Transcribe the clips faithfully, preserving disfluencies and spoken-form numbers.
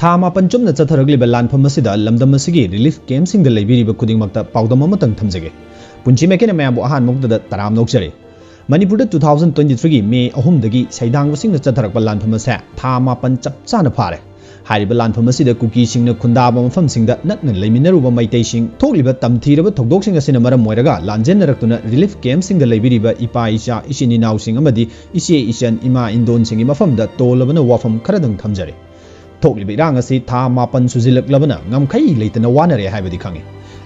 ꯊꯥ ꯃꯥꯄꯟ ꯆꯨꯞꯅ ꯆꯠꯊꯔꯛꯂꯤꯕ ꯂꯥꯟꯐꯝ ꯑꯁꯤꯗ ꯂꯝꯗꯝ ꯑꯁꯤꯒꯤ relief camp ꯁꯤꯡꯗ ꯂꯩꯕꯤꯔꯤꯕ ꯈꯨꯗꯤꯡꯃꯛꯇ ꯄꯥꯎꯗꯝ ꯑꯃꯇꯪ ꯊꯝꯖꯒꯦ꯫ ꯄꯨꯟꯁꯤ ꯃꯥꯏꯀꯩꯅ ꯃꯌꯥꯝꯕꯨ ꯑꯍꯥꯟꯕ ꯃꯛꯇꯗ ꯇꯔꯥꯝꯅ ꯑꯣꯛꯆꯔꯤ꯫ ꯃꯅꯤꯄꯨꯔꯗ two thousand twenty three ꯒꯤ ꯃꯦ ꯑꯍꯨꯝꯗꯒꯤ ꯁꯩꯗꯥꯡꯕꯁꯤꯡꯅ ꯆꯠꯊꯔꯛꯄ ꯂꯥꯟꯐꯝ ꯑꯁꯦ ꯊꯥ ꯃꯥꯄꯟ ꯆꯞ ꯆꯥꯅ ꯐꯥꯔꯦ꯫ ꯍꯥꯏꯔꯤꯕ ꯂꯥꯟꯐꯝ ꯑꯁꯤꯗ ꯀꯨꯀꯤꯁꯤꯡꯅ ꯈꯨꯟꯗꯥꯕ ꯃꯐꯝꯁꯤꯡꯗ ꯅꯛꯅ ꯂꯩꯃꯤꯟꯅꯔꯨꯕ ꯃꯩꯇꯩꯁꯤꯡ ꯊꯣꯛꯂꯤꯕ ꯇꯝꯊꯤꯔꯕ ꯊꯧꯗꯣꯛꯁꯤꯡ ꯑꯁꯤꯅ ꯃꯔꯝ ꯑꯣꯏꯔꯒ ꯂꯥꯟꯖꯦꯟꯅꯔꯛꯇꯨꯅ relief camp ꯁꯤꯡꯗ ꯂꯩꯕꯤꯔꯤꯕ ꯏꯄꯥ ꯏꯆꯥ, ꯏꯆꯤꯟ ꯏꯅꯥꯎꯁꯤꯡ ꯑꯃꯗꯤ ꯏꯆꯦ ꯏꯆꯟ, ꯏꯃꯥ ꯏꯟꯗꯣꯟꯁꯤꯡꯒꯤ ꯃꯐꯝꯗ ꯇꯣꯜꯂꯕꯅ ꯋꯥꯐꯝ ꯈꯔꯗꯪ ꯊꯝꯖꯔꯤ꯫ ꯊꯣꯛꯂꯤꯕ ꯏꯔꯥꯡ ꯑꯁꯤ ꯊꯥ ꯃꯥꯄꯟ ꯁꯨꯖꯤꯜꯂꯛꯂꯕꯅ ꯉꯝꯈꯩ ꯂꯩꯇꯅ ꯋꯥꯅꯔꯦ ꯍꯥꯏꯕꯗꯤ ꯈꯪꯉꯤ꯫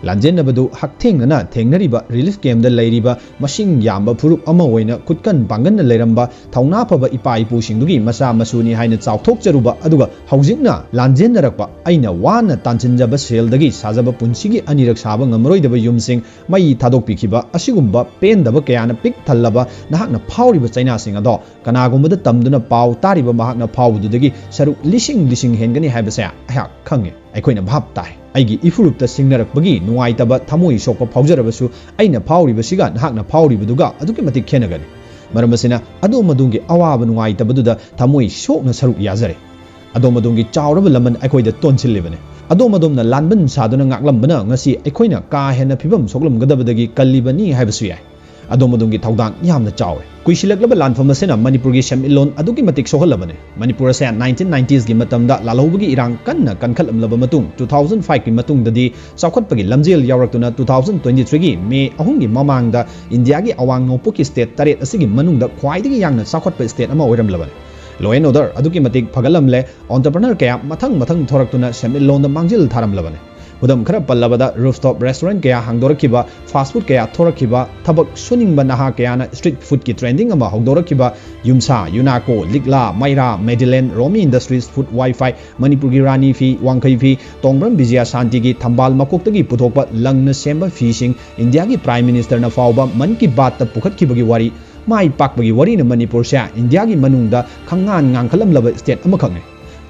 ꯂꯥꯟꯖꯦꯟꯅꯕꯗꯨ ꯍꯛꯊꯦꯡꯅꯅ ꯊꯦꯡꯅꯔꯤꯕ relief camp ꯗ ꯂꯩꯔꯤꯕ ꯃꯁꯤꯡ ꯌꯥꯝꯕ ꯐꯨꯔꯨꯞ ꯑꯃ ꯑꯣꯏꯅ ꯈꯨꯠꯀꯟ ꯄꯥꯡꯒꯟꯅ ꯂꯩꯔꯝꯕ ꯊꯧꯅꯥ ꯐꯕ ꯏꯄꯥ ꯏꯄꯨꯁꯤꯡꯗꯨꯒꯤ ꯃꯆꯥ ꯃꯁꯨꯅꯤ ꯍꯥꯏꯅ ꯆꯥꯎꯊꯣꯛꯆꯔꯨꯕ, ꯑꯗꯨꯒ ꯍꯧꯖꯤꯛꯅ ꯂꯥꯟꯖꯦꯟꯅꯔꯛꯄ ꯑꯩꯅ ꯋꯥꯅ ꯇꯥꯟꯁꯤꯟꯖꯕ ꯁꯦꯜꯗꯒꯤ ꯁꯥꯖꯕ ꯄꯨꯟꯁꯤꯒꯤ ꯑꯅꯤꯔꯛ ꯁꯥꯕ ꯉꯝꯃꯔꯣꯏꯗꯕ ꯌꯨꯝꯁꯤꯡ ꯃꯩ ꯊꯥꯗꯣꯛꯄꯤꯈꯤꯕ ꯑꯁꯤꯒꯨꯝꯕ ꯄꯦꯟꯗꯕ ꯀꯌꯥꯅ ꯄꯤꯛ ꯊꯜꯂꯕ ꯅꯍꯥꯛꯅ ꯐꯥꯎꯔꯤꯕ ꯆꯩꯅꯥꯁꯤꯡ ꯑꯗꯣ ꯀꯅꯥꯒꯨꯝꯕꯗ ꯇꯝꯗꯨꯅ ꯄꯥꯎ ꯇꯥꯔꯤꯕ ꯃꯍꯥꯛꯅ ꯐꯥꯎꯕꯗꯨꯗꯒꯤ ꯁꯔꯨꯛ ꯂꯤꯁꯤꯡ ꯂꯤꯁꯤꯡ ꯍꯦꯟꯒꯅꯤ ꯍꯥꯏꯕꯁꯦ ꯑꯩꯍꯥꯛ ꯈꯪꯉꯤ꯫ ꯑꯩꯈꯣꯏꯅ ꯚꯥꯞ ꯇꯥꯏ꯫ ꯑꯩꯒꯤ ꯏꯐꯨꯔꯨꯞꯇ ꯁꯤꯡꯅꯔꯛꯄꯒꯤ ꯅꯨꯡꯉꯥꯏꯇꯕ ꯊꯃꯣꯏ ꯁꯣꯛꯄ ꯐꯥꯎꯖꯔꯕꯁꯨ ꯑꯩꯅ ꯐꯥꯎꯔꯤꯕꯁꯤꯒ ꯅꯍꯥꯛꯅ ꯐꯥꯎꯔꯤꯕꯗꯨꯒ ꯑꯗꯨꯛꯀꯤ ꯃꯇꯤꯛ ꯈꯦꯠꯅꯒꯅꯤ꯫ ꯃꯔꯝ ꯑꯁꯤꯅ ꯑꯗꯣꯝ ꯑꯗꯣꯝꯒꯤ ꯑꯋꯥꯕ ꯅꯨꯡꯉꯥꯏꯇꯕꯗꯨꯗ ꯊꯃꯣꯏ ꯁꯣꯛꯅ ꯁꯔꯨꯛ ꯌꯥꯖꯔꯦ꯫ ꯑꯗꯣꯝ ꯑꯗꯣꯝꯒꯤ ꯆꯥꯎꯔꯕ ꯂꯃꯟ ꯑꯩꯈꯣꯏꯗ ꯇꯣꯟꯁꯤꯜꯂꯤꯕꯅꯤ꯫ ꯑꯗꯣꯝ ꯑꯗꯣꯝꯅ ꯂꯥꯟꯕꯟ ꯁꯥꯗꯨꯅ ꯉꯥꯛꯂꯝꯕꯅ ꯉꯁꯤ ꯑꯩꯈꯣꯏꯅ ꯀꯥ ꯍꯦꯟꯅ ꯐꯤꯕꯝ ꯁꯣꯛꯂꯝꯒꯗꯕꯗꯒꯤ ꯀꯜꯂꯤꯕꯅꯤ ꯍꯥꯏꯕꯁꯨ ꯌꯥꯏ꯫ ꯑꯗꯣꯝ ꯑꯗꯣꯝꯒꯤ ꯊꯧꯗꯥꯡ ꯌꯥꯝꯅ ꯆꯥꯎꯏ꯫ ꯀꯨꯏꯁꯤꯜꯂꯛꯂꯕ ꯂꯥꯟꯐꯝ ꯑꯁꯤꯅ ꯃꯅꯤꯄꯨꯔꯒꯤ ꯁꯦꯟꯃꯤꯠꯂꯣꯟ ꯑꯗꯨꯛꯀꯤ ꯃꯇꯤꯛ ꯁꯣꯛꯍꯜꯂꯕꯅꯤ꯫ ꯃꯅꯤꯄꯨꯔ ꯑꯁꯦ nineteen nineties ꯒꯤ ꯃꯇꯝꯗ ꯂꯥꯜꯍꯧꯕꯒꯤ ꯏꯔꯥꯡ ꯀꯟꯅ ꯀꯟꯈꯠꯂꯝꯂꯕ ꯃꯇꯨꯡ two thousand five ꯀꯤ ꯃꯇꯨꯡꯗꯗꯤ ꯆꯥꯎꯈꯠꯄꯒꯤ ꯂꯝꯖꯦꯜ ꯌꯥꯎꯔꯛꯇꯨꯅ two thousand twenty three ꯒꯤ ꯃꯦ ꯑꯍꯨꯝꯒꯤ ꯃꯃꯥꯡꯗ ꯏꯟꯗꯤꯌꯥꯒꯤ ꯑꯋꯥꯡ ꯅꯣꯡꯄꯣꯛꯀꯤ state ꯇꯔꯦꯠ ꯑꯁꯤꯒꯤ ꯃꯅꯨꯡꯗ ꯈ꯭ꯋꯥꯏꯗꯒꯤ ꯌꯥꯡꯅ ꯆꯥꯎꯈꯠꯄ state ꯑꯃ ꯑꯣꯏꯔꯝꯂꯕꯅꯤ꯫ Law and order ꯑꯗꯨꯛꯀꯤ ꯃꯇꯤꯛ ꯐꯒꯠꯂꯝꯂꯦ꯫ Entrepreneur ꯀꯌꯥ ꯃꯊꯪ ꯃꯊꯪ ꯊꯣꯔꯛꯇꯨꯅ ꯁꯦꯟꯃꯤꯠꯂꯣꯟꯗ ꯃꯥꯡꯖꯤꯜ ꯊꯥꯔꯝꯂꯕꯅꯤ꯫ ꯈꯨꯗꯝ ꯈꯔ ꯄꯜꯂꯕꯗ, rooftop restaurant ꯀꯌꯥ ꯍꯥꯡꯗꯣꯔꯛꯈꯤꯕ, fast food ꯀꯌꯥ ꯊꯣꯔꯛꯈꯤꯕ, ꯊꯕꯛ ꯁꯨꯅꯤꯡꯕ ꯅꯍꯥ ꯀꯌꯥꯅ street food ꯀꯤ trending ꯑꯃ ꯍꯧꯗꯣꯔꯛꯈꯤꯕ, ꯌꯨꯝꯁꯥ, ꯌꯨꯅꯥꯀꯣ, ꯂꯤꯛꯂꯥ, ꯃꯩꯔꯥ, ꯃꯦꯗꯤꯂꯦꯟ, ꯔꯣꯃꯤ Industries, Food Wi-Fi, ꯃꯅꯤꯄꯨꯔꯒꯤ ꯔꯥꯅꯤ ꯐꯤ, ꯋꯥꯡꯈꯩ ꯐꯤ, ꯇꯣꯡꯕ꯭ꯔꯝ ꯕꯤꯖꯌ ꯁꯥꯟꯇꯤꯒꯤ ꯊꯝꯕꯥꯜ ꯃꯀꯣꯛꯇꯒꯤ ꯄꯨꯊꯣꯛꯄ ꯂꯪꯅ ꯁꯦꯝꯕ ꯐꯤꯁꯤꯡ ꯏꯟꯗꯤꯌꯥꯒꯤ Prime Minister ꯅ ꯐꯥꯎꯕ ꯃꯟ ꯀꯤ ꯕꯥꯠꯇ ꯄꯨꯈꯠꯈꯤꯕꯒꯤ ꯋꯥꯔꯤ, ꯃꯥꯏ ꯄꯥꯛꯄꯒꯤ ꯋꯥꯔꯤꯅ ꯃꯅꯤꯄꯨꯔꯁꯦ ꯏꯟꯗꯤꯌꯥꯒꯤ ꯃꯅꯨꯡꯗ ꯈꯪꯉꯥꯟ ꯉꯥꯡꯈꯠꯂꯝꯂꯕ state ꯑꯃꯈꯛꯅꯤ꯫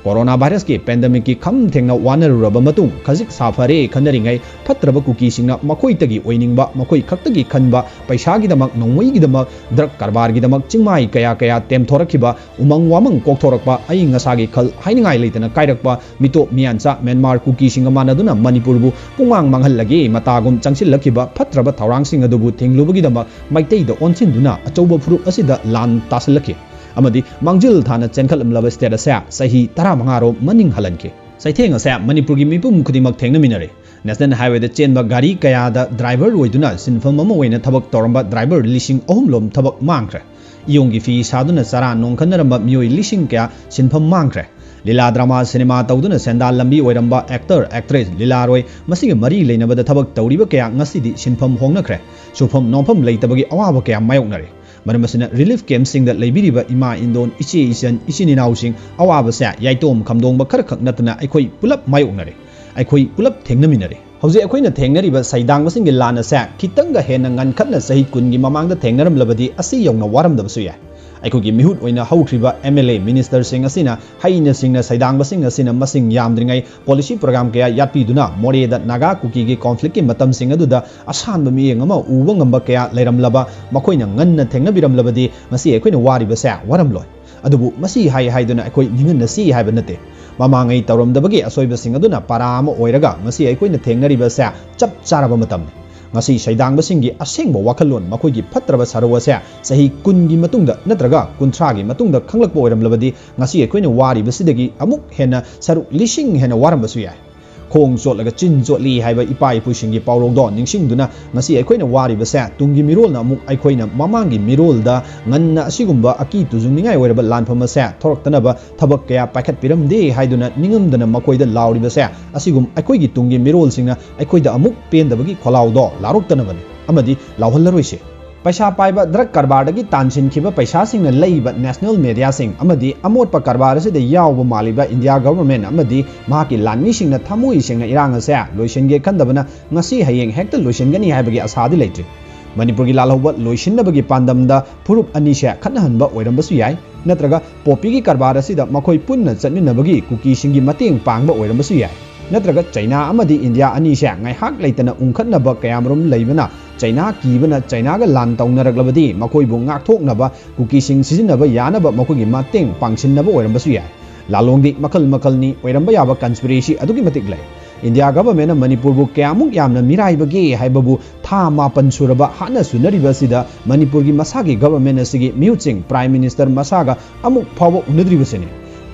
ꯀꯣꯔꯣꯅꯥ ꯚꯥꯏꯔꯁꯀꯤ ꯄꯦꯟꯗꯦꯃꯤꯛꯀꯤ ꯈꯝ ꯊꯦꯡꯅ ꯋꯥꯅꯔꯨꯔꯕ ꯃꯇꯨꯡ, ꯈꯖꯤꯛ ꯁꯥ ꯐꯔꯦ ꯈꯟꯅꯔꯤꯉꯩ, ꯐꯠꯇ꯭ꯔꯕ ꯀꯨꯀꯤꯁꯤꯡꯅ ꯃꯈꯣꯏꯇꯒꯤ ꯑꯣꯏꯅꯤꯡꯕ, ꯃꯈꯣꯏ ꯈꯛꯇꯒꯤ ꯈꯟꯕ, ꯄꯩꯁꯥꯒꯤꯗꯃꯛ, ꯅꯣꯡꯃꯩꯒꯤꯗꯃꯛ, ꯗ꯭ꯔꯒ ꯀꯔꯕꯥꯔꯒꯤꯗꯃꯛ ꯆꯤꯡꯃꯥꯏ ꯀꯌꯥ ꯀꯌꯥ ꯇꯦꯝꯊꯣꯔꯛꯈꯤꯕ, ꯎꯃꯪ ꯋꯥꯃꯪ ꯀꯣꯛꯊꯣꯔꯛꯄ, ꯑꯏꯪ ꯑꯁꯥꯒꯤ ꯈꯜ ꯍꯥꯏꯅꯤꯡꯉꯥꯏ ꯂꯩꯇꯅ ꯀꯥꯏꯔꯛꯄ, ꯃꯤꯇꯣꯞ ꯃꯤꯌꯥꯟꯆꯥ ꯃ꯭ꯌꯥꯟꯃꯥꯔ ꯀꯨꯀꯤꯁꯤꯡꯒ ꯃꯥꯟꯅꯗꯨꯅ ꯃꯅꯤꯄꯨꯔꯕꯨ ꯄꯨꯡꯃꯥꯡ ꯃꯥꯡꯍꯜꯂꯒꯦ ꯃꯇꯥꯒꯨꯝ ꯆꯪꯁꯤꯜꯂꯛꯈꯤꯕ ꯐꯠꯇ꯭ꯔꯕ ꯊꯧꯔꯥꯡꯁꯤꯡ ꯑꯗꯨꯕꯨ ꯊꯤꯡꯂꯨꯕꯒꯤꯗꯃꯛ ꯃꯩꯇꯩꯗ ꯑꯣꯟꯁꯤꯟꯗꯨꯅ ꯑꯆꯧꯕ ꯐꯨꯔꯨꯞ ꯑꯁꯤꯗ ꯂꯥꯟ ꯇꯥꯁꯤꯜꯂꯛꯈꯤ꯫ ꯑꯃꯗꯤ ꯃꯥꯡꯖꯤꯜ ꯊꯥꯅ ꯆꯦꯟꯈꯠꯂꯝꯂꯕ ꯁ꯭ꯇꯦꯠ ꯑꯁꯦ ꯆꯍꯤ ꯇꯔꯥꯃꯉꯥ ꯔꯣꯝ ꯃꯅꯤꯡ ꯍꯜꯍꯟꯈꯤ꯫ ꯆꯩꯊꯦꯡ ꯑꯁꯦ ꯃꯅꯤꯄꯨꯔꯒꯤ ꯃꯤꯄꯨꯝ ꯈꯨꯗꯤꯡꯃꯛ ꯊꯦꯡꯅꯃꯤꯟꯅꯔꯦ꯫ ꯅꯦꯁꯅꯦꯜ ꯍꯥꯏꯋꯦꯗ ꯆꯦꯟꯕ ꯒꯥꯔꯤ ꯀꯌꯥꯗ ꯗ꯭ꯔꯥꯏꯚꯔ ꯑꯣꯏꯗꯨꯅ ꯁꯤꯟꯐꯝ ꯑꯃ ꯑꯣꯏꯅ ꯊꯕꯛ ꯇꯧꯔꯝꯕ ꯗ꯭ꯔꯥꯏꯚꯔ ꯂꯤꯁꯤꯡ ꯑꯍꯨꯝ ꯂꯣꯝ ꯊꯕꯛ ꯃꯥꯡꯈ꯭ꯔꯦ꯫ ꯏꯌꯣꯡꯒꯤ ꯐꯤ ꯁꯥꯗꯨꯅ ꯆꯔꯥ ꯅꯣꯡꯈꯠꯅꯔꯝꯕ ꯃꯤꯑꯣꯏ ꯂꯤꯁꯤꯡ ꯀꯌꯥ ꯁꯤꯟꯐꯝ ꯃꯥꯡꯈ꯭ꯔꯦ꯫ ꯂꯤꯂꯥ ꯗ꯭ꯔꯃꯥ ꯁꯤꯅꯦꯃꯥ ꯇꯧꯗꯨꯅ ꯁꯦꯟꯗꯥꯟ ꯂꯝꯕꯤ ꯑꯣꯏꯔꯝꯕ ꯑꯦꯛꯇꯔ, ꯑꯦꯛꯇ꯭ꯔꯦꯁ, ꯂꯤꯂꯥꯔꯣꯏ, ꯃꯁꯤꯒ ꯃꯔꯤ ꯂꯩꯅꯕꯗ ꯊꯕꯛ ꯇꯧꯔꯤꯕ ꯀꯌꯥ ꯉꯁꯤꯗꯤ ꯁꯤꯟꯐꯝ ꯍꯣꯡꯅꯈ꯭ꯔꯦ꯫ ꯁꯨꯐꯝ ꯅꯣꯝꯐꯝ ꯂꯩꯇꯕꯒꯤ ꯑꯋꯥꯕ ꯀꯌꯥ ꯃꯥꯌꯣꯛꯅꯔꯦ꯫ ꯃꯔꯝ ꯑꯁꯤꯅ ꯔꯤꯂꯤꯐ ꯀꯦꯝꯞꯁꯤꯡꯗ ꯂꯩꯕꯤꯔꯤꯕ ꯏꯃꯥ ꯏꯟꯗꯣꯟ, ꯏꯆꯦ ꯏꯆꯟ, ꯏꯆꯤꯟ ꯏꯅꯥꯎꯁꯤꯡ ꯑꯋꯥꯕꯁꯦ ꯌꯥꯏꯇꯣꯝ ꯈꯝꯗꯣꯡꯕ ꯈꯔꯈꯛ ꯅꯠꯇꯅ ꯑꯩꯈꯣꯏ ꯄꯨꯂꯞ ꯃꯥꯌꯣꯛꯅꯔꯦ꯫ ꯑꯩꯈꯣꯏ ꯄꯨꯂꯞ ꯊꯦꯡꯅꯃꯤꯟꯅꯔꯦ꯫ ꯍꯧꯖꯤꯛ ꯑꯩꯈꯣꯏꯅ ꯊꯦꯡꯅꯔꯤꯕ ꯁꯩꯗꯥꯡꯕꯁꯤꯡꯒꯤ ꯂꯥꯟ ꯑꯁꯦ ꯈꯤꯇꯪꯒ ꯍꯦꯟꯅ ꯉꯟꯈꯠꯅ ꯆꯍꯤ ꯀꯨꯟꯒꯤ ꯃꯃꯥꯡꯗ ꯊꯦꯡꯅꯔꯝꯂꯕꯗꯤ ꯑꯁꯤ ꯌꯧꯅ ꯋꯥꯔꯝꯗꯕꯁꯨ ꯌꯥꯏ꯫ ꯑꯩꯈꯣꯏꯒꯤ ꯃꯤꯍꯨꯠ ꯑꯣꯏꯅ ꯍꯧꯈ꯭ꯔꯤꯕ ꯑꯦꯝ ꯑꯦꯜ ꯑꯦ, ꯃꯤꯅꯤꯁꯇꯔꯁꯤꯡ ꯑꯁꯤꯅ ꯍꯩꯅ ꯁꯤꯡꯅ ꯁꯩꯗꯥꯡꯕꯁꯤꯡ ꯑꯁꯤꯅ ꯃꯁꯤꯡ ꯌꯥꯝꯗ꯭ꯔꯤꯉꯩ ꯄꯣꯂꯤꯁꯤ ꯄ꯭ꯔꯣꯒ꯭ꯔꯥꯝ ꯀꯌꯥ ꯌꯥꯠꯄꯤꯗꯨꯅ ꯃꯣꯔꯦꯗ ꯅꯥꯒꯥ ꯀꯨꯀꯤꯒꯤ ꯀꯣꯟꯐ꯭ꯂꯤꯛꯀꯤ ꯃꯇꯝꯁꯤꯡ ꯑꯗꯨꯗ ꯑꯁꯥꯟꯕ ꯃꯤꯠꯌꯦꯡ ꯑꯃ ꯎꯕ ꯉꯝꯕ ꯀꯌꯥ ꯂꯩꯔꯝꯂꯕ ꯃꯈꯣꯏꯅ ꯉꯟꯅ ꯊꯦꯡꯅꯕꯤꯔꯝꯂꯕꯗꯤ ꯉꯁꯤ ꯑꯩꯈꯣꯏꯅ ꯋꯥꯔꯤꯕꯁꯦ ꯋꯥꯔꯝꯂꯣꯏ꯫ ꯑꯗꯨꯕꯨ ꯃꯁꯤ ꯍꯥꯏ ꯍꯥꯏꯗꯨꯅ ꯑꯩꯈꯣꯏ ꯅꯤꯡꯍꯟꯅꯁꯤ ꯍꯥꯏꯕ ꯅꯠꯇꯦ꯫ ꯃꯃꯥꯡꯉꯩ ꯇꯧꯔꯝꯗꯕꯒꯤ ꯑꯁꯣꯏꯕꯁꯤꯡ ꯑꯗꯨꯅ ꯄꯔꯥ ꯑꯃ ꯑꯣꯏꯔꯒ ꯉꯁꯤ ꯑꯩꯈꯣꯏꯅ ꯊꯦꯡꯅꯔꯤꯕꯁꯦ ꯆꯞ ꯆꯥꯔꯕ ꯃꯇꯝꯅꯤ꯫ ꯉꯁꯤ ꯁꯩꯗꯥꯡꯕꯁꯤꯡꯒꯤ ꯑꯁꯦꯡꯕ ꯋꯥꯈꯜꯂꯣꯟ, ꯃꯈꯣꯏꯒꯤ ꯐꯠꯇ꯭ꯔꯕ ꯁꯔꯨꯛ ꯑꯁꯦ ꯆꯍꯤ ꯀꯨꯟꯒꯤ ꯃꯇꯨꯡꯗ ꯅꯠꯇ꯭ꯔꯒ ꯀꯨꯟꯊ꯭ꯔꯥꯒꯤ ꯃꯇꯨꯡꯗ ꯈꯪꯂꯛꯄ ꯑꯣꯏꯔꯝꯂꯕꯗꯤ ꯉꯁꯤ ꯑꯩꯈꯣꯏꯅ ꯋꯥꯔꯤꯕꯁꯤꯗꯒꯤ ꯑꯃꯨꯛ ꯍꯦꯟꯅ ꯁꯔꯨꯛ ꯂꯤꯁꯤꯡ ꯍꯦꯟꯅ ꯋꯥꯔꯝꯕꯁꯨ ꯌꯥꯏ꯫ ꯈꯣꯡ ꯆꯣꯠꯂꯒ ꯆꯤꯟ ꯆꯣꯠꯂꯤ ꯍꯥꯏꯕ ꯏꯄꯥ ꯏꯄꯨꯁꯤꯡꯒꯤ ꯄꯥꯎꯔꯧꯗꯣ ꯅꯤꯡꯁꯤꯡꯗꯨꯅ ꯉꯁꯤ ꯑꯩꯈꯣꯏꯅ ꯋꯥꯔꯤꯕꯁꯦ ꯇꯨꯡꯒꯤ ꯃꯤꯔꯣꯜꯅ ꯑꯃꯨꯛ ꯑꯩꯈꯣꯏꯅ ꯃꯃꯥꯡꯒꯤ ꯃꯤꯔꯣꯜꯗ ꯉꯟꯅ ꯑꯁꯤꯒꯨꯝꯕ ꯑꯀꯤ ꯇꯨꯖꯨꯡꯅꯤꯡꯉꯥꯏ ꯑꯣꯏꯔꯕ ꯂꯥꯟꯐꯝ ꯑꯁꯦ ꯊꯣꯔꯛꯇꯅꯕ ꯊꯕꯛ ꯀꯌꯥ ꯄꯥꯏꯈꯠꯄꯤꯔꯝꯗꯦ ꯍꯥꯏꯗꯨꯅ ꯅꯤꯡꯉꯝꯗꯅ ꯃꯈꯣꯏꯗ ꯂꯥꯎꯔꯤꯕꯁꯦ ꯑꯁꯤꯒꯨꯝ ꯑꯩꯈꯣꯏꯒꯤ ꯇꯨꯡꯒꯤ ꯃꯤꯔꯣꯜꯁꯤꯡꯅ ꯑꯩꯈꯣꯏꯗ ꯑꯃꯨꯛ ꯄꯦꯟꯗꯕꯒꯤ ꯈꯣꯜꯂꯥꯎꯗꯣ ꯂꯥꯎꯔꯛꯇꯅꯕꯅꯤ ꯑꯃꯗꯤ ꯂꯥꯎꯍꯜꯂꯔꯣꯏꯁꯤ꯫ ꯄꯩꯁꯥ ꯄꯥꯏꯕ ꯗ꯭ꯔꯒ ꯀꯔꯕꯥꯔꯗꯒꯤ ꯇꯥꯟꯁꯤꯟꯈꯤꯕ ꯄꯩꯁꯥꯁꯤꯡꯅ ꯂꯩꯕ ꯅꯦꯁꯅꯦꯜ ꯃꯦꯗꯤꯌꯥꯁꯤꯡ ꯑꯃꯗꯤ ꯑꯃꯣꯠꯄ ꯀꯔꯕꯥꯔ ꯑꯁꯤꯗ ꯌꯥꯎꯕ ꯃꯥꯜꯂꯤꯕ ꯏꯟꯗꯤꯌꯥ ꯒꯚꯔꯟꯃꯦꯟꯠ ꯑꯃꯗꯤ ꯃꯍꯥꯛꯀꯤ ꯂꯥꯟꯃꯤꯁꯤꯡꯅ ꯊꯃꯣꯏ ꯁꯦꯡꯅ ꯏꯔꯥꯡ ꯑꯁꯦ ꯂꯣꯏꯁꯤꯟꯒꯦ ꯈꯟꯗꯕꯅ ꯉꯁꯤ ꯍꯌꯦꯡ ꯍꯦꯛꯇ ꯂꯣꯏꯁꯤꯟꯒꯅꯤ ꯍꯥꯏꯕꯒꯤ ꯑꯁꯥꯗꯤ ꯂꯩꯇ꯭ꯔꯤ꯫ ꯃꯅꯤꯄꯨꯔꯒꯤ ꯂꯥꯜꯍꯧꯕ ꯂꯣꯏꯁꯤꯟꯅꯕꯒꯤ ꯄꯥꯟꯗꯝꯗ ꯐꯨꯔꯨꯞ ꯑꯅꯤꯁꯦ ꯈꯠꯅꯍꯟꯕ ꯑꯣꯏꯔꯝꯕꯁꯨ ꯌꯥꯏ, ꯅꯠꯇ꯭ꯔꯒ ꯄꯣꯄꯤꯒꯤ ꯀꯔꯕꯥꯔ ꯑꯁꯤꯗ ꯃꯈꯣꯏ ꯄꯨꯟꯅ ꯆꯠꯃꯤꯟꯅꯕꯒꯤ ꯀꯨꯀꯤꯁꯤꯡꯒꯤ ꯃꯇꯦꯡ ꯄꯥꯡꯕ ꯑꯣꯏꯔꯝꯕꯁꯨ ꯌꯥꯏ, ꯅꯠꯇ꯭ꯔꯒ ꯆꯩꯅꯥ ꯑꯃꯗꯤ ꯏꯟꯗꯤꯌꯥ ꯑꯅꯤꯁꯦ ꯉꯥꯏꯍꯥꯛ ꯂꯩꯇꯅ ꯎꯪꯈꯠꯅꯕ ꯀꯌꯥꯃꯔꯨꯝ ꯂꯩꯕꯅ ꯆꯩꯅꯥ ꯀꯤꯕꯅ ꯆꯩꯅꯥꯒ ꯂꯥꯟ ꯇꯧꯅꯔꯛꯂꯕꯗꯤ ꯃꯈꯣꯏꯕꯨ ꯉꯥꯛꯊꯣꯛꯅꯕ ꯀꯨꯀꯤꯁꯤꯡ ꯁꯤꯖꯤꯟꯅꯕ ꯌꯥꯅꯕ ꯃꯈꯣꯏꯒꯤ ꯃꯇꯦꯡ ꯄꯥꯡꯁꯤꯟꯅꯕ ꯑꯣꯏꯔꯝꯕꯁꯨ ꯌꯥꯏ꯫ ꯂꯥꯂꯣꯡꯗꯤ ꯃꯈꯜ ꯃꯈꯜꯅꯤ, ꯑꯣꯏꯔꯝꯕ ꯌꯥꯕ conspiracy ꯑꯗꯨꯛꯀꯤ ꯃꯇꯤꯛ ꯂꯩ꯫ ꯏꯟꯗꯤꯌꯥ ꯒꯚꯔꯟꯃꯦꯟꯅ ꯃꯅꯤꯄꯨꯔꯕꯨ ꯀꯌꯥꯃꯨꯛ ꯌꯥꯝꯅ ꯃꯤꯔꯥꯏꯕꯒꯦ ꯍꯥꯏꯕꯕꯨ ꯊꯥ ꯃꯥꯄꯟ ꯁꯨꯔꯕ ꯍꯥꯠꯅ ꯁꯨꯅꯔꯤꯕ ꯑꯁꯤꯗ ꯃꯅꯤꯄꯨꯔꯒꯤ ꯃꯁꯥꯒꯤ ꯒꯚꯔꯟꯃꯦꯟ ꯑꯁꯤꯒꯤ ꯃꯤꯍꯨꯠꯁꯤꯡ, ꯄ꯭ꯔꯥꯏꯝ ꯃꯤꯅꯤꯁꯇꯔ ꯃꯁꯥꯒ ꯑꯃꯨꯛ ꯐꯥꯎꯕ ꯎꯅꯗ꯭ꯔꯤꯕꯁꯤꯅꯤ꯫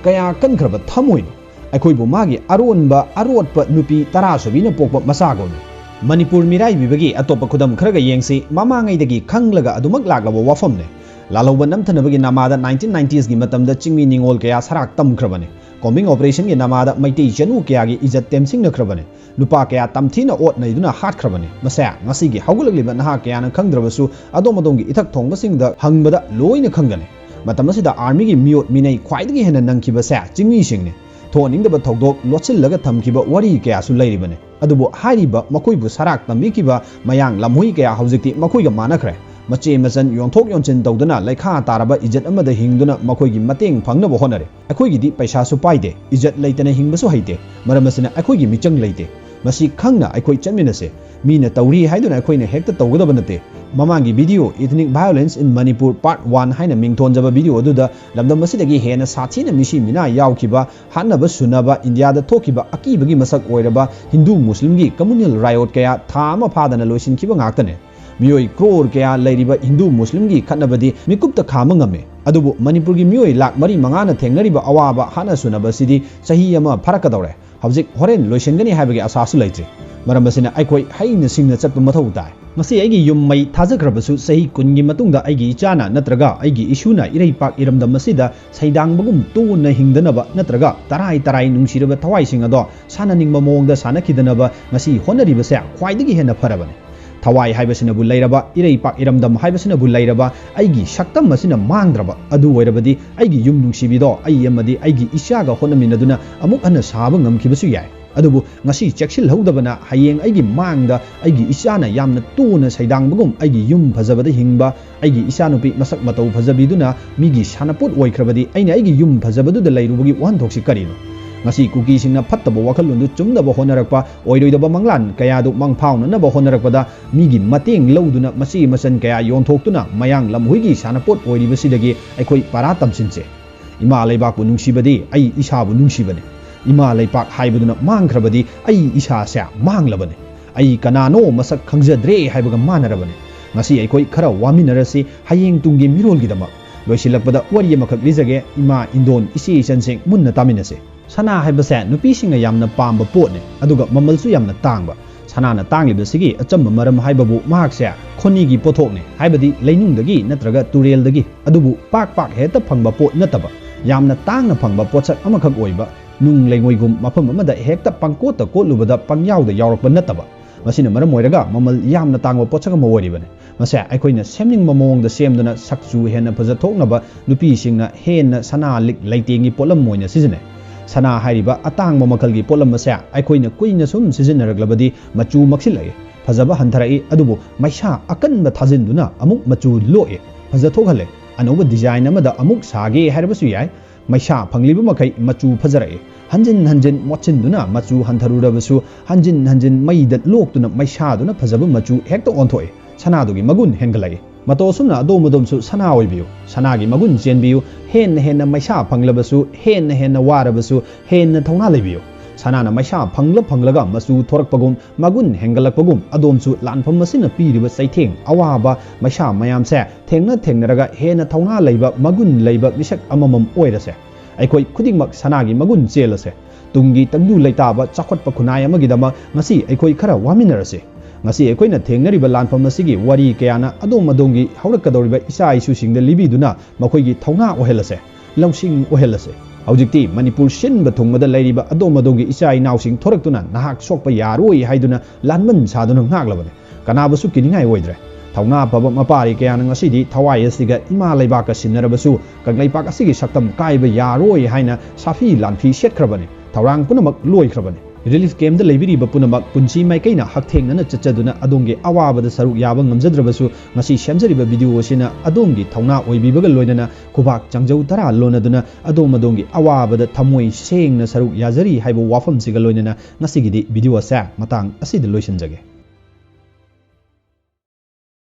ꯀꯌꯥ ꯀꯟꯈ꯭ꯔꯕ ꯊꯃꯣꯏꯅꯣ! ꯑꯩꯈꯣꯏꯕꯨ ꯃꯥꯒꯤ ꯑꯔꯣꯟꯕ ꯑꯔꯣꯠꯄ ꯅꯨꯄꯤ ꯇꯔꯥ ꯁꯨꯕꯤꯅ ꯄꯣꯛꯄ ꯃꯆꯥꯒꯨꯝꯅꯤ꯫ ꯃꯅꯤꯄꯨꯔ ꯃꯤꯔꯥꯏꯕꯤꯕꯒꯤ ꯑꯇꯣꯞꯄ ꯈꯨꯗꯝ ꯈꯔꯒ ꯌꯦꯡꯁꯤ꯫ ꯃꯃꯥꯡꯉꯩꯗꯒꯤ ꯈꯪꯂꯒ ꯑꯗꯨꯃꯛ ꯂꯥꯛꯂꯕ ꯋꯥꯐꯝꯅꯤ꯫ ꯂꯥꯜꯍꯧꯕ ꯅꯝꯊꯅꯕꯒꯤ ꯅꯃꯥꯗ nineteen nineties ꯒꯤ ꯃꯇꯝꯗ ꯆꯤꯡꯃꯤ ꯅꯤꯉꯣꯜ ꯀꯌꯥ ꯁꯔꯥꯛ ꯇꯝꯈ꯭ꯔꯕꯅꯤ꯫ Combing operation ꯒꯤ ꯅꯃꯥꯗ ꯃꯩꯇꯩ ꯆꯅꯨ ꯀꯌꯥꯒꯤ ꯏꯖꯠ ꯇꯦꯝꯁꯤꯡꯅꯈ꯭ꯔꯕꯅꯤ꯫ ꯅꯨꯄꯥ ꯀꯌꯥ ꯇꯝꯊꯤꯅ ꯑꯣꯠ ꯅꯩꯗꯨꯅ ꯍꯥꯠꯈ꯭ꯔꯕꯅꯤ꯫ ꯃꯁꯦ ꯉꯁꯤꯒꯤ ꯍꯧꯒꯠꯂꯛꯂꯤꯕ ꯅꯍꯥ ꯀꯌꯥꯅ ꯈꯪꯗ꯭ꯔꯕꯁꯨ ꯑꯗꯣꯝ ꯑꯗꯣꯝꯒꯤ ꯏꯊꯛ ꯊꯣꯡꯕꯁꯤꯡꯗ ꯍꯪꯕꯗ ꯂꯣꯏꯅ ꯈꯪꯒꯅꯤ꯫ ꯃꯇꯝ ꯑꯁꯤꯗ army ꯒꯤ ꯃꯤꯑꯣꯠ ꯃꯤꯅꯩ ꯈ꯭ꯋꯥꯏꯗꯒꯤ ꯍꯦꯟꯅ ꯅꯪꯈꯤꯕꯁꯦ ꯆꯤꯡꯃꯤꯁꯤꯡꯅꯤ꯫ ꯊꯣꯛꯍꯟꯅꯤꯡꯗꯕ ꯊꯧꯗꯣꯛ ꯂꯣꯠꯁꯤꯜꯂꯒ ꯊꯝꯈꯤꯕ ꯋꯥꯔꯤ ꯀꯌꯥꯁꯨ ꯂꯩꯔꯤꯕꯅꯤ꯫ ꯑꯗꯨꯕꯨ ꯍꯥꯏꯔꯤꯕ ꯃꯈꯣꯏꯕꯨ ꯁꯔꯥꯛ ꯇꯝꯕꯤꯈꯤꯕ ꯃꯌꯥꯡ ꯂꯝꯍꯨꯏ ꯀꯌꯥ ꯍꯧꯖꯤꯛꯇꯤ ꯃꯈꯣꯏꯒ ꯃꯥꯟꯅꯈ꯭ꯔꯦ꯫ ꯃꯆꯦ ꯃꯆꯟ ꯌꯣꯟꯊꯣꯛ ꯌꯣꯟꯁꯤꯟ ꯇꯧꯗꯨꯅ ꯂꯩꯈꯥ ꯇꯥꯔꯕ ꯏꯖꯠ ꯑꯃꯗ ꯍꯤꯡꯗꯨꯅ ꯃꯈꯣꯏꯒꯤ ꯃꯇꯦꯡ ꯐꯪꯅꯕ ꯍꯣꯠꯅꯔꯦ꯫ ꯑꯩꯈꯣꯏꯒꯤꯗꯤ ꯄꯩꯁꯥꯁꯨ ꯄꯥꯏꯗꯦ, ꯏꯖꯠ ꯂꯩꯇꯅ ꯍꯤꯡꯕꯁꯨ ꯍꯩꯇꯦ꯫ ꯃꯔꯝ ꯑꯁꯤꯅ ꯑꯩꯈꯣꯏꯒꯤ ꯃꯤꯆꯪ ꯂꯩꯇꯦ꯫ ꯃꯁꯤ ꯈꯪꯅ ꯑꯩꯈꯣꯏ ꯆꯠꯃꯤꯟꯅꯁꯦ꯫ ꯃꯤꯅ ꯇꯧꯔꯤ ꯍꯥꯏꯗꯨꯅ ꯑꯩꯈꯣꯏꯅ ꯍꯦꯛꯇ ꯇꯧꯒꯗꯕ ꯅꯠꯇꯦ꯫ ꯃꯃꯥꯡꯒꯤ video Ethnic Violence in Manipur Part One ꯍꯥꯏꯅ ꯃꯤꯡꯊꯣꯟꯖꯕ video ꯑꯗꯨꯗ ꯂꯝꯗꯝ ꯑꯁꯤꯗꯒꯤ ꯍꯦꯟꯅ ꯁꯥꯊꯤꯅ ꯃꯤꯁꯤ ꯃꯤꯅꯥ ꯌꯥꯎꯈꯤꯕ, ꯍꯥꯠꯅꯕ ꯁꯨꯅꯕ ꯏꯟꯗꯤꯌꯥꯗ ꯊꯣꯛꯈꯤꯕ ꯑꯀꯤꯕꯒꯤ ꯃꯁꯛ ꯑꯣꯏꯔꯕ ꯍꯤꯟꯗꯨ ꯃꯨꯁꯂꯤꯝꯒꯤ communal riot ꯀꯌꯥ ꯊꯥ ꯑꯃ ꯐꯥꯗꯅ ꯂꯣꯏꯁꯤꯟꯈꯤꯕ ꯉꯥꯛꯇꯅꯦ꯫ ꯃꯤꯑꯣꯏ ꯀ꯭ꯔꯣꯔ ꯀꯌꯥ ꯂꯩꯔꯤꯕ ꯍꯤꯟꯗꯨ ꯃꯨꯁꯂꯤꯝꯒꯤ ꯈꯠꯅꯕꯗꯤ ꯃꯤꯀꯨꯞꯇ ꯈꯥꯝꯕ ꯉꯝꯃꯤ꯫ ꯑꯗꯨꯕꯨ ꯃꯅꯤꯄꯨꯔꯒꯤ ꯃꯤꯑꯣꯏ ꯂꯥꯈ ꯃꯔꯤ ꯃꯉꯥꯅ ꯊꯦꯡꯅꯔꯤꯕ ꯑꯋꯥꯕ ꯍꯥꯠꯅ ꯁꯨꯅꯕ ꯑꯁꯤꯗꯤ ꯆꯍꯤ ꯑꯃ ꯐꯥꯔꯛꯀꯗꯧꯔꯦ꯫ ꯍꯧꯖꯤꯛ ꯍꯣꯔꯦꯟ ꯂꯣꯏꯁꯤꯟꯒꯅꯤ ꯍꯥꯏꯕꯒꯤ ꯑꯁꯥꯁꯨ ꯂꯩꯇ꯭ꯔꯤ꯫ ꯃꯔꯝ ꯑꯁꯤꯅ ꯑꯩꯈꯣꯏ ꯍꯩꯅ ꯁꯤꯡꯅ ꯆꯠꯄ ꯃꯊꯧ ꯇꯥꯏ꯫ ꯉꯁꯤ ꯑꯩꯒꯤ ꯌꯨꯝ ꯃꯩ ꯊꯥꯖꯈ꯭ꯔꯕꯁꯨ ꯆꯍꯤ ꯀꯨꯟꯒꯤ ꯃꯇꯨꯡꯗ ꯑꯩꯒꯤ ꯏꯆꯥꯅ ꯅꯠꯇ꯭ꯔꯒ ꯑꯩꯒꯤ ꯏꯁꯨꯅ ꯏꯔꯩꯄꯥꯛ ꯏꯔꯝꯗꯝ ꯑꯁꯤꯗ ꯁꯩꯗꯥꯡꯕꯒꯨꯝ ꯇꯣꯟꯅ ꯍꯤꯡꯗꯅꯕ ꯅꯠꯇ꯭ꯔꯒ ꯇꯔꯥꯏ ꯇꯔꯥꯏ ꯅꯨꯡꯁꯤꯔꯕ ꯊꯋꯥꯏꯁꯤꯡ ꯑꯗꯣ ꯁꯥꯟꯅꯅꯤꯡꯕ ꯃꯑꯣꯡꯗ ꯁꯥꯟꯅꯈꯤꯗꯅꯕ ꯉꯁꯤ ꯍꯣꯠꯅꯔꯤꯕꯁꯦ ꯈ꯭ꯋꯥꯏꯗꯒꯤ ꯍꯦꯟꯅ ꯐꯔꯕꯅꯤ꯫ ꯊꯋꯥꯏ ꯍꯥꯏꯕꯁꯤꯅꯕꯨ ꯂꯩꯔꯕ, ꯏꯔꯩꯄꯥꯛ ꯏꯔꯝꯗꯝ ꯍꯥꯏꯕꯁꯤꯅꯕꯨ ꯂꯩꯔꯕ, ꯑꯩꯒꯤ ꯁꯛꯇꯝ ꯑꯁꯤꯅ ꯃꯥꯡꯗ꯭ꯔꯕ, ꯑꯗꯨ ꯑꯣꯏꯔꯕꯗꯤ ꯑꯩꯒꯤ ꯌꯨꯝ ꯅꯨꯡꯁꯤꯕꯤꯗꯣ ꯑꯩ ꯑꯃꯗꯤ ꯑꯩꯒꯤ ꯏꯆꯥꯒ ꯍꯣꯠꯅꯃꯤꯟꯅꯗꯨꯅ ꯑꯃꯨꯛ ꯍꯟꯅ ꯁꯥꯕ ꯉꯝꯈꯤꯕꯁꯨ ꯌꯥꯏ꯫ ꯑꯗꯨꯕꯨ ꯉꯁꯤ ꯆꯦꯛꯁꯤꯜꯍꯧꯗꯕꯅ ꯍꯌꯦꯡ ꯑꯩꯒꯤ ꯃꯥꯡꯗ ꯑꯩꯒꯤ ꯏꯆꯥꯅ ꯌꯥꯝꯅ ꯇꯨꯅ ꯁꯩꯗꯥꯡꯕꯒꯨꯝ ꯑꯩꯒꯤ ꯌꯨꯝ ꯐꯖꯕꯗ ꯍꯤꯡꯕ, ꯑꯩꯒꯤ ꯏꯆꯥꯅꯨꯄꯤ ꯃꯁꯛ ꯃꯇꯧ ꯐꯖꯕꯤꯗꯨꯅ ꯃꯤꯒꯤ ꯁꯥꯟꯅꯄꯣꯠ ꯑꯣꯏꯈ꯭ꯔꯕꯗꯤ ꯑꯩꯅ ꯑꯩꯒꯤ ꯌꯨꯝ ꯐꯖꯕꯗꯨꯗ ꯂꯩꯔꯨꯕꯒꯤ ꯋꯥꯍꯟꯊꯣꯛꯁꯤ ꯀꯔꯤꯅꯣ? ꯉꯁꯤ ꯀꯨꯀꯤꯁꯤꯡꯅ ꯐꯠꯇꯕ ꯋꯥꯈꯜꯂꯣꯟꯗꯨ ꯆꯨꯝꯅꯕ ꯍꯣꯠꯅꯔꯛꯄ, ꯑꯣꯏꯔꯣꯏꯗꯕ ꯃꯪꯂꯥꯟ ꯀꯌꯥꯗꯨ ꯃꯪꯐꯥꯎꯅꯅꯕ ꯍꯣꯠꯅꯔꯛꯄꯗ ꯃꯤꯒꯤ ꯃꯇꯦꯡ ꯂꯧꯗꯨꯅ ꯃꯆꯦ ꯃꯆꯟ ꯀꯌꯥ ꯌꯣꯟꯊꯣꯛꯇꯨꯅ ꯃꯌꯥꯡ ꯂꯝꯍꯨꯏꯒꯤ ꯁꯥꯟꯅꯄꯣꯠ ꯑꯣꯏꯔꯤꯕꯁꯤꯗꯒꯤ ꯑꯩꯈꯣꯏ ꯄꯔꯥ ꯇꯝꯁꯤꯟꯁꯦ꯫ ꯏꯃꯥ ꯂꯩꯕꯥꯛꯄꯨ ꯅꯨꯡꯁꯤꯕꯗꯤ ꯑꯩ ꯏꯁꯥꯕꯨ ꯅꯨꯡꯁꯤꯕꯅꯤ꯫ ꯏꯃꯥ ꯂꯩꯄꯥꯛ ꯍꯥꯏꯕꯗꯨꯅ ꯃꯥꯡꯈ꯭ꯔꯕꯗꯤ ꯑꯩ ꯏꯁꯥꯁꯦ ꯃꯥꯡꯂꯕꯅꯤ꯫ ꯑꯩ ꯀꯅꯥꯅꯣ ꯃꯁꯛ ꯈꯪꯖꯗ꯭ꯔꯦ ꯍꯥꯏꯕꯒ ꯃꯥꯟꯅꯔꯕꯅꯤ꯫ ꯉꯁꯤ ꯑꯩꯈꯣꯏ ꯈꯔ ꯋꯥꯃꯤꯟꯅꯔꯁꯤ ꯍꯌꯦꯡ ꯇꯨꯡꯒꯤ ꯃꯤꯔꯣꯜꯒꯤꯗꯃꯛ꯫ ꯂꯣꯏꯁꯤꯜꯂꯛꯄꯗ ꯋꯥꯔꯤ ꯑꯃꯈꯛ ꯂꯤꯖꯒꯦ, ꯏꯃꯥ ꯏꯟꯗꯣꯟ ꯏꯆꯦ ꯏꯆꯟꯁꯤꯡ ꯃꯨꯟꯅ ꯇꯥꯃꯤꯟꯅꯁꯤ꯫ ꯁꯅꯥ ꯍꯥꯏꯕꯁꯦ ꯅꯨꯄꯤꯁꯤꯡꯅ ꯌꯥꯝꯅ ꯄꯥꯝꯕ ꯄꯣꯠꯅꯤ, ꯑꯗꯨꯒ ꯃꯃꯜꯁꯨ ꯌꯥꯝꯅ ꯇꯥꯡꯕ꯫ ꯁꯅꯥꯅ ꯇꯥꯡꯂꯤꯕꯁꯤꯒꯤ ꯑꯆꯝꯕ ꯃꯔꯝ ꯍꯥꯏꯕꯕꯨ ꯃꯍꯥꯛꯁꯦ ꯈꯣꯅꯤꯒꯤ ꯄꯣꯠꯊꯣꯛꯅꯤ, ꯍꯥꯏꯕꯗꯤ ꯂꯩꯅꯨꯡꯗꯒꯤ ꯅꯠꯇ꯭ꯔꯒ ꯇꯨꯔꯦꯜꯗꯒꯤ, ꯑꯗꯨꯕꯨ ꯄꯥꯛ ꯄꯥꯛ ꯍꯦꯛꯇ ꯐꯪꯕ ꯄꯣꯠ ꯅꯠꯇꯕ, ꯌꯥꯝꯅ ꯇꯥꯡꯅ ꯐꯪꯕ ꯄꯣꯠꯁꯛ ꯑꯃꯈꯛ ꯑꯣꯏꯕ, ꯅꯨꯡ ꯂꯩꯉꯣꯏꯒꯨꯝ ꯃꯐꯝ ꯑꯃꯗ ꯍꯦꯛꯇ ꯄꯪꯀꯣꯠꯇ ꯀꯣꯠꯂꯨꯕꯗ ꯄꯪꯌꯥꯎꯗ ꯌꯥꯎꯔꯛꯄ ꯅꯠꯇꯕ꯫ ꯃꯁꯤꯅ ꯃꯔꯝ ꯑꯣꯏꯔꯒ ꯃꯃꯜ ꯌꯥꯝꯅ ꯇꯥꯡꯕ ꯄꯣꯠꯁꯛ ꯑꯃ ꯑꯣꯏꯔꯤꯕꯅꯤ꯫ ꯃꯁꯦ ꯑꯩꯈꯣꯏꯅ ꯁꯦꯝꯅꯤꯡꯕ ꯃꯑꯣꯡꯗ ꯁꯦꯝꯗꯨꯅ ꯁꯛꯆꯨ ꯍꯦꯟꯅ ꯐꯖꯊꯣꯛꯅꯕ ꯅꯨꯄꯤꯁꯤꯡꯅ ꯍꯦꯟꯅ ꯁꯅꯥ ꯂꯤꯛ ꯂꯩꯇꯦꯡꯒꯤ ꯄꯣꯠꯂꯝ ꯑꯣꯏꯅ ꯁꯤꯖꯤꯟꯅꯩ꯫ ꯁꯅꯥ ꯍꯥꯏꯔꯤꯕ ꯑꯇꯥꯡꯕ ꯃꯈꯜꯒꯤ ꯄꯣꯠꯂꯝ ꯑꯁꯦ ꯑꯩꯈꯣꯏꯅ ꯀꯨꯏꯅ ꯁꯨꯝ ꯁꯤꯖꯤꯟꯅꯔꯛꯂꯕꯗꯤ ꯃꯆꯨ ꯃꯛꯁꯤꯜꯂꯛꯏ, ꯐꯖꯕ ꯍꯟꯊꯔꯛꯏ, ꯑꯗꯨꯕꯨ ꯃꯩꯁꯥ ꯑꯀꯟꯕ ꯊꯥꯖꯤꯟꯗꯨꯅ ꯑꯃꯨꯛ ꯃꯆꯨ ꯂꯣꯛꯏ, ꯐꯖꯊꯣꯛꯍꯜꯂꯦ꯫ ꯑꯅꯧꯕ ꯗꯤꯖꯥꯏꯟ ꯑꯃꯗ ꯑꯃꯨꯛ ꯁꯥꯒꯦ ꯍꯥꯏꯔꯕꯁꯨ ꯌꯥꯏ꯫ ꯃꯩꯁꯥ ꯐꯪꯂꯤꯕ ꯃꯈꯩ ꯃꯆꯨ ꯐꯖꯔꯛꯏ꯫ ꯍꯟꯖꯤꯟ ꯍꯟꯖꯤꯟ ꯃꯣꯠꯁꯤꯟꯗꯨꯅ ꯃꯆꯨ ꯍꯟꯊꯔꯨꯔꯕꯁꯨ ꯍꯟꯖꯤꯟ ꯍꯟꯖꯤꯟ ꯃꯩꯗ ꯂꯣꯛꯇꯨꯅ ꯃꯩꯁꯥꯗꯨꯅ ꯐꯖꯕ ꯃꯆꯨ ꯍꯦꯛꯇ ꯑꯣꯟꯊꯣꯛꯏ꯫ ꯁꯅꯥꯗꯨꯒꯤ ꯃꯒꯨꯟ ꯍꯦꯟꯒꯠꯂꯛꯏ꯫ ꯃꯇꯧ ꯑꯁꯨꯝꯅ ꯑꯗꯣꯝ ꯑꯗꯣꯝꯁꯨ ꯁꯅꯥ ꯑꯣꯏꯕꯤꯌꯨ꯫ ꯁꯅꯥꯒꯤ ꯃꯒꯨꯟ ꯆꯦꯟꯕꯤꯌꯨ꯫ ꯍꯦꯟꯅ ꯍꯦꯟꯅ ꯃꯩꯁꯥ ꯐꯪꯂꯕꯁꯨ, ꯍꯦꯟꯅ ꯍꯦꯟꯅ ꯋꯥꯔꯕꯁꯨ, ꯍꯦꯟꯅ ꯊꯧꯅꯥ ꯂꯩꯕꯤꯌꯨ꯫ ꯁꯅꯥꯅ ꯃꯩꯁꯥ ꯐꯪꯂ ꯐꯪꯂꯒ ꯃꯆꯨ ꯊꯣꯔꯛꯄꯒꯨꯝ, ꯃꯒꯨꯟ ꯍꯦꯟꯒꯠꯂꯛꯄꯒꯨꯝ, ꯑꯗꯣꯝꯁꯨ ꯂꯥꯟꯐꯝ ꯑꯁꯤꯅ ꯄꯤꯔꯤꯕ ꯆꯩꯊꯦꯡ, ꯑꯋꯥꯕ, ꯃꯩꯁꯥ ꯃꯌꯥꯝꯁꯦ ꯊꯦꯡꯅ ꯊꯦꯡꯅꯔꯒ ꯍꯦꯟꯅ ꯊꯧꯅꯥ ꯂꯩꯕ, ꯃꯒꯨꯟ ꯂꯩꯕ ꯃꯤꯁꯛ ꯑꯃꯃꯝ ꯑꯣꯏꯔꯁꯦ꯫ ꯑꯩꯈꯣꯏ ꯈꯨꯗꯤꯡꯃꯛ ꯁꯅꯥꯒꯤ ꯃꯒꯨꯟ ꯆꯦꯜꯂꯁꯦ꯫ ꯇꯨꯡꯒꯤ ꯇꯪꯗꯨ ꯂꯩꯇꯥꯕ ꯆꯥꯎꯈꯠꯄ ꯈꯨꯟꯅꯥꯏ ꯑꯃꯒꯤꯗꯃꯛ ꯉꯁꯤ ꯑꯩꯈꯣꯏ ꯈꯔ ꯋꯥꯃꯤꯟꯅꯔꯁꯤ꯫ ꯉꯁꯤ ꯑꯩꯈꯣꯏꯅ ꯊꯦꯡꯅꯔꯤꯕ ꯂꯥꯟꯐꯝ ꯑꯁꯤꯒꯤ ꯋꯥꯔꯤ ꯀꯌꯥꯅ ꯑꯗꯣꯝ ꯑꯗꯣꯝꯒꯤ ꯍꯧꯔꯛꯀꯗꯧꯔꯤꯕ ꯏꯆꯥ ꯏꯁꯨꯁꯤꯡꯗ ꯂꯤꯕꯤꯗꯨꯅ ꯃꯈꯣꯏꯒꯤ ꯊꯧꯅꯥ ꯑꯣꯏꯍꯜꯂꯁꯦ, ꯂꯧꯁꯤꯡ ꯑꯣꯏꯍꯜꯂꯁꯦ꯫ ꯍꯧꯖꯤꯛꯇꯤ ꯃꯅꯤꯄꯨꯔ ꯁꯤꯟꯕ ꯊꯨꯡꯕꯗ ꯂꯩꯔꯤꯕ ꯑꯗꯣꯝ ꯑꯗꯣꯝꯒꯤ ꯏꯆꯥ ꯏꯅꯥꯎꯁꯤꯡ ꯊꯣꯔꯛꯇꯨꯅ ꯅꯍꯥꯛ ꯁꯣꯛꯄ ꯌꯥꯔꯣꯏ ꯍꯥꯏꯗꯨꯅ ꯂꯥꯟꯃꯟ ꯁꯥꯗꯨꯅ ꯉꯥꯛꯂꯕꯅꯤ꯫ ꯀꯅꯥꯕꯨꯁꯨ ꯀꯤꯅꯤꯡꯉꯥꯏ ꯑꯣꯏꯗ꯭ꯔꯦ꯫ ꯊꯧꯅꯥ ꯐꯕ ꯃꯄꯥꯔꯤ ꯀꯌꯥꯅ ꯉꯁꯤꯗꯤ ꯊꯋꯥꯏ ꯑꯁꯤꯒ ꯏꯃꯥ ꯂꯩꯕꯥꯛꯀ ꯁꯤꯟꯅꯔꯕꯁꯨ ꯀꯪꯂꯩꯄꯥꯛ ꯑꯁꯤꯒꯤ ꯁꯛꯇꯝ ꯀꯥꯏꯕ ꯌꯥꯔꯣꯏ ꯍꯥꯏꯅ ꯁꯥꯐꯤ ꯂꯥꯟꯐꯤ ꯁꯦꯠꯈ꯭ꯔꯕꯅꯤ꯫ ꯊꯧꯔꯥꯡ ꯄꯨꯝꯅꯃꯛ ꯂꯣꯏꯈ꯭ꯔꯕꯅꯤ꯫ ꯔꯤꯂꯤꯐ ꯀꯦꯝꯞꯇ ꯂꯩꯕꯤꯔꯤꯕ ꯄꯨꯝꯅꯃꯛ ꯄꯨꯟꯁꯤ ꯃꯥꯏꯀꯩꯅ ꯍꯛꯊꯦꯡꯅꯅ ꯆꯠꯆꯗꯨꯅ ꯑꯗꯣꯝꯒꯤ ꯑꯋꯥꯕꯗ ꯁꯔꯨꯛ ꯌꯥꯕ ꯉꯝꯖꯗ꯭ꯔꯕꯁꯨ, ꯉꯁꯤ ꯁꯦꯝꯖꯔꯤꯕ ꯚꯤꯗꯤꯑꯣ ꯑꯁꯤꯅ ꯑꯗꯣꯝꯒꯤ ꯊꯧꯅꯥ ꯑꯣꯏꯕꯤꯕꯒ ꯂꯣꯏꯅꯅ ꯈꯨꯕꯥꯛ ꯆꯥꯡꯖꯧ ꯇꯔꯥ ꯂꯣꯟꯅꯗꯨꯅ ꯑꯗꯣꯝ ꯑꯗꯣꯝꯒꯤ ꯑꯋꯥꯕꯗ ꯊꯃꯣꯏ ꯁꯦꯡꯅ ꯁꯔꯨꯛ ꯌꯥꯖꯔꯤ ꯍꯥꯏꯕ ꯋꯥꯐꯝꯁꯤꯒ ꯂꯣꯏꯅꯅ ꯉꯁꯤꯒꯤꯗꯤ ꯚꯤꯗꯤꯑꯣ ꯑꯁꯦ ꯃꯇꯥꯡ ꯑꯁꯤꯗ ꯂꯣꯏꯁꯤꯟꯖꯒꯦ꯫